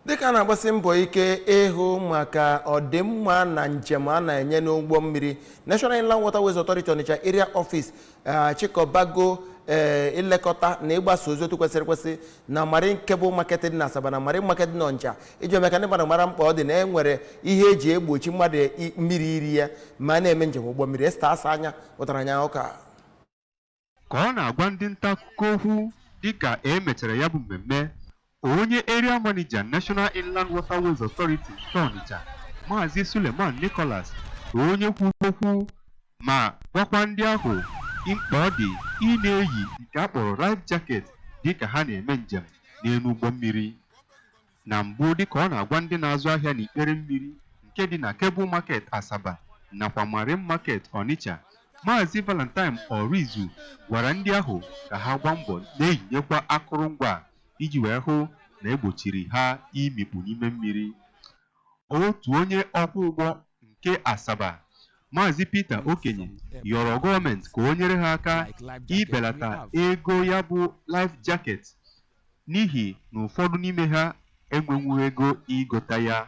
Dịka a na-agbasi mbọ ike ịhụ maka ọdịmma na njem a na-enye n'ụgbọ mmiri, National Inland Waterways Authority Onitsha Area Office achịkọbago ilekọta na ịgbasa ozi otu kwesịrị ekwesị na Marine Cable Market dị na Asaba na Marine Market dị n'Ọnịcha, iji eme ka ndị mmadụ mara mkpa ọ dị na e nwere ihe eji egbochi mmadụ mmiri iri ya ma a na-eme njem ụgbọ mmiri. Esther Asa anya pụtara anya ụka. Ka ọ na-agwa ndị nta akụkọ okwu dịka e mechara ya bụ mmemme, onye Area Manager National Inland Waterways Authority nke Ọnịcha, Maazị Suleman Nicholas, bụ onye kwuru okwu ma gwakwa ndị ahụ mkpa ọ dị ị na-eyi nke a kpọrọ life jacket dịka ha na-eme njem n'elu ụgbọ mmiri. Na mbụ, dịka ọ na-agwa ndị na-azụ ahịa n'ikpere mmiri nke dị na Cable Market Asaba nakwa Marine Market Onitsha, Maazị Valentine Orizu gwara ndị ahụ ka ha gbaa mbọ na-eyinyekwa akụrụngwa a iji wee hụ na egbochiri ha imikpu n'ime mmiri. Otu onye ọkwọ ụgbọ nke Asaba, Maazị Peter Okenye, yọrọ gọọmenti ka o nyere ha aka ibelata ego ya bụ life jacket, n'ihi na ụfọdụ n'ime ha enwenwughị ego igota ya.